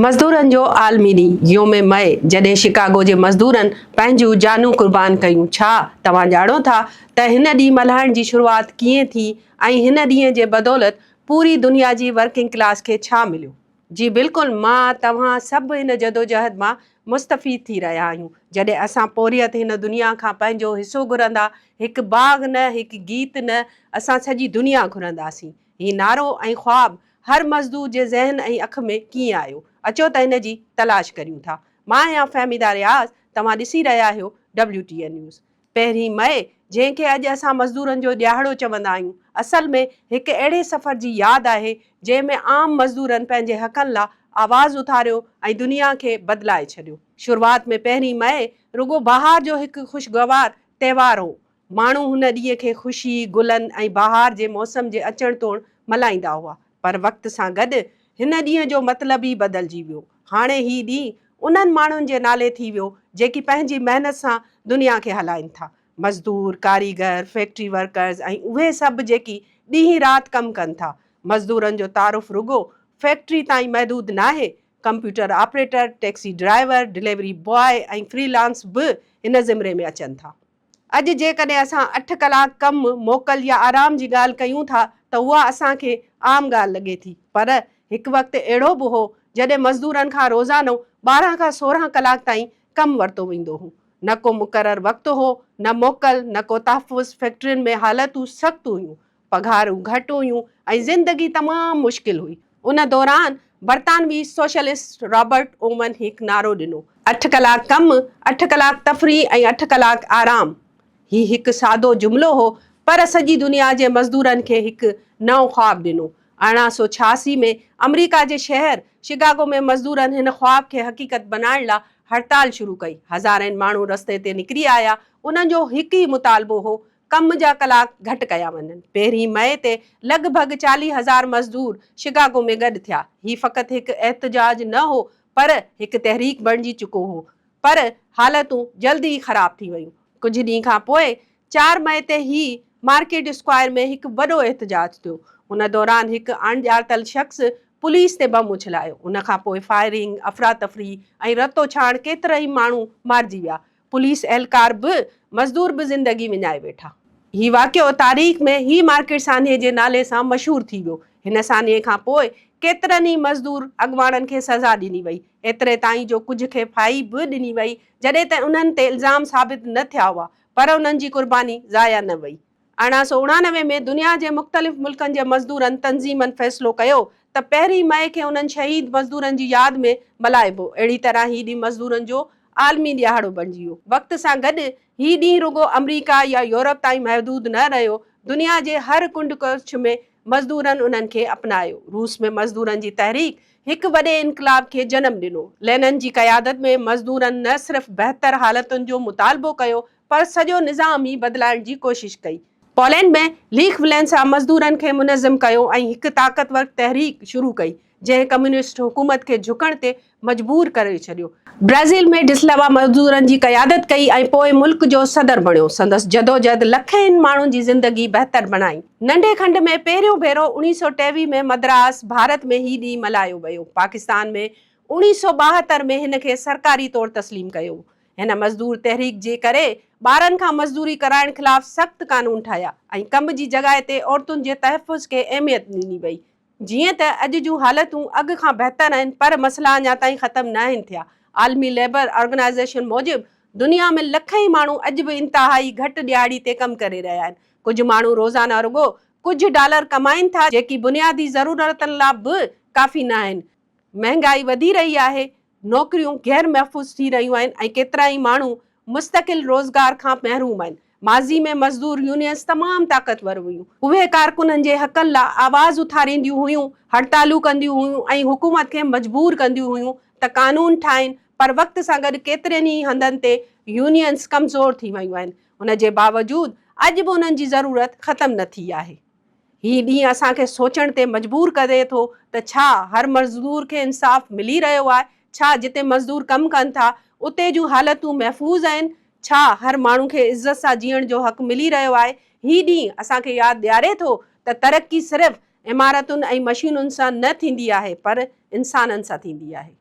مزدورن جو عالمي ڏينهن، يوم مئي، جڏهن شڪاگو جي مزدورن پنهنجون جانون قربان ڪيون. ڇا توهان ڄاڻو ٿا ته هن ڏينهن ملهائڻ جي شروعات ڪيئن ٿي ۽ هن ڏينهن جي بدولت پوري دنيا جي ورڪنگ ڪلاس کي ڇا مليو؟ جي بلڪل مان، توهان سڀ هن جدوجهد مان مستفيد ٿي رهيا آهيون. جڏهن اسان پورهيت هن دنيا کان پنهنجو حصو گهرندا، هڪ باغ نه، هڪ گيت نه، اسان سڄي دنيا گهرنداسين. هي نعرو ۽ خواب هر مزدور جي ذهن ۽ اک ۾ ڪيئن آيو؟ اچو ته ان جي تلاش ڪريون ٿا. مان آهيان فهميده رياض، توهان ڏسي رهيا آهيو ڊبليو ٽي اين نيوز. پهرين مئي، جنهن کي اڄ اسان مزدورن جو ڏهاڙو چوندا آهيون، اصل ۾ هڪ اهڙي سفر جي ياد آهي، جنهن ۾ عام مزدورن پنهنجي حقن لا آواز اٿاريو ۽ دنيا کي بدلائي ڇڏيو. شروعات ۾ پهرين مئي رڳو بهار جو هڪ خوشگوار تهوار هو، ماڻهو هن ڏينهن کي خوشي، گلن ۽ بهار جي موسم جي اچڻ توڻ ملهائيندا هئا، پر وقت سان گڏ هن ڏينهن جو مطلب ئي بدلجي ويو. هاڻي هي ڏينهن انهن ماڻهن جي نالي ٿي ويو، جيڪي پنهنجي محنت سان دنيا کي هلائين ٿا. مزدور، ڪاريگر، فيڪٽري ورڪرز ۽ اهي سڀ جيڪي ڏينهن رات ڪم ڪن ٿا. مزدورن جو تعارف رڳو فيڪٽري تائين محدود ناهي، computer operator, taxi driver, delivery boy ۽ freelance به هن زمري ۾ اچن ٿا. اڄ جيڪڏهن اسان اٺ ڪلاڪ ڪم، موڪل يا آرام جي ڳالهه ڪيون ٿا ته اها اسان کي عام ڳالهه لڳي ٿي پر هڪ وقت اهڙو به هو جڏهن مزدورن کان روزانو 12 کان 16 ڪلاڪ تائين ڪم ورتو ويندو هو. نه ڪو مقرر وقت هو، نه موڪل، نه ڪو تحفظ، فيڪٽرين ۾ حالتون سخت هيون، پگهارون گهٽ هيون ۽ زندگي تمام مشڪل هئي. ان دوران برطانوي سوشلسٽ رابرٽ اوون هڪ نعرو ڏنو. اٺ ڪلاڪ ڪم، اٺ ڪلاڪ تفريح ۽ اٺ ڪلاڪ آرام. هي هڪ سادو جملو هو پر سڄي دنيا جي مزدورن کي هڪ نئون خواب ڏنو. 1886 ۾ آمريڪا جي شهر شڪاگو ۾ مزدورن هن خواب کي حقيقت بنائڻ لا هڙتال شروع ڪئي. هزارين ماڻهو رستي تي نڪري آيا. انهن جو هڪ ئي مطالبو هو ڪم جا ڪلاڪ گهٽ ڪيا وڃن. پهرين مئي تي لڳ ڀڳ 40 هزار مزدور شڪاگو ۾ گڏ ٿيا. هي فقط هڪ احتجاج نه هو پر هڪ تحريڪ بڻجي چڪو هو. پر حالتون جلد ئي خراب ٿي ويون. ڪجهه ڏينهن کان پوء 4 مئي تي هي مارڪيٽ اسڪوائر ۾ هڪ وڏو احتجاج ٿيو. ان دوران هڪ اڻڄاتل شخص پوليس تي بم اڇلايو. ان کان پوء فائرنگ، افراتفري ۽ رتوڇاڻ ڪيترائي ماڻهو مارجي ويا. پوليس اهلڪار به مزدور به زندگي وڃائي ويٺا. هي واقعو تاريخ ۾ هي مارڪيٽ سانحي جي نالي سان مشهور ٿي ويو. هن سانحي کان پوء ڪيترن ئي مزدور اڳواڻن کي سزا ڏني وئي، ايتري تائين جو ڪجهه کي ڦاهي به ڏني وئي، جڏهن ته انهن تي الزام ثابت نه ٿيا هئا، پر انهن جي قرباني ضايع نه وئي. 1889 ۾ دنيا جي مختلف ملڪن جي مزدورن تنظيمن فيصلو ڪيو ته پهرين مئي کي انهن شهيد مزدورن جي ياد ۾ ملهائبو. اهڙي طرح هي ڏينهن مزدورن جو عالمي ڏهاڙو بڻجي ويو. وقت سان گڏ هي ڏينهن رڳو آمريڪا يا يورپ تائين محدود نه رهيو، دنيا جي هر ڪنڊ ڪڙڇ ۾ مزدورن انهن کي اپنايو. روس ۾ مزدورن جي تحريڪ هڪ وڏي انقلاب کي جنم ڏنو. لينن جي قيادت ۾ مزدورن نه صرف بهتر حالتن جو مطالبو ڪيو پر سڄو نظام ئي بدلائڻ جي ڪوشش ڪئي. پولينڊ ۾ ليخ ولينسا مزدورن کي منظم ڪيو ۽ هڪ طاقتور تحريڪ شروع ڪئي، جنهن ڪميونسٽ حڪومت کي جهڪڻ تي مجبور ڪري ڇڏيو. برازيل ۾ ڊسلوا مزدورن جي قيادت ڪئي ۽ پوء ملڪ جو صدر بڻيو. سندس جدوجهد لکين ماڻهن جي زندگي بهتر بڻائي. ننڍي کنڊ ۾ پهريون ڀيرو 1923 ۾ مدراس، ڀارت ۾ هي ڏينهن ملهايو ويو. پاڪستان ۾ 1972 ۾ هن کي سرڪاري طور تسليم ڪيو. هن مزدور تحريڪ جي ڪري ٻارن کان مزدوري ڪرائڻ خلاف سخت قانون ٺاهيا ۽ ڪم جي جڳهه تي عورتن جي تحفظ کي اهميت ڏني وئي. جيئن ته اڄ جون حالتون اڳ کان بهتر آهن پر مسئلا اڃا تائين ختم ناهن ٿيا. عالمي ليبر آرگنائيزيشن موجب دنيا ۾ لکين ماڻهو اڄ به انتهائي گهٽ ڏهاڙي تي ڪم ڪري رهيا آهن. ڪجهه ماڻهو روزانه رڳو ڪجهه ڊالر ڪمائين ٿا جيڪي بنيادي ضرورتن لا به ڪافي ناهن. مهنگائي وڌي رهي آهي، نوڪريون غير محفوظ ٿي رهيون آهن ۽ ڪيترائي ماڻهو مستقل روزگار کان محروم آهن. ماضي ۾ مزدور يونينز تمام طاقتور هيون. اهي ڪارڪنن جي حقن لا آواز اٿارينديون هيون، هڙتالون ڪنديون هيون ۽ حڪومت کي مجبور ڪنديون هيون ته قانون ٺاهين پر وقت سان گڏ ڪيترين ئي هنڌن تي يونينز ڪمزور ٿي ويون آهن. ان جي باوجود اڄ به انهن جي ضرورت ختم نه ٿي آهي. هي ڏينهن اسان کي سوچڻ تي مجبور ڪري ٿو ته ڇا هر مزدور کي انصاف ملي رهيو آهي؟ ڇا جتي مزدور ڪم ڪن ٿا اتي جون حالتون محفوظ آهن؟ ڇا هر ماڻهو کي عزت سان جيئڻ جو حق ملي رهيو آهي؟ هي ڏينهن اسان کي ياد ڏياري ٿو ته ترقي صرف عمارتن ۽ مشينن سان نه ٿيندي آهي پر انسانن سان ٿيندي آهي.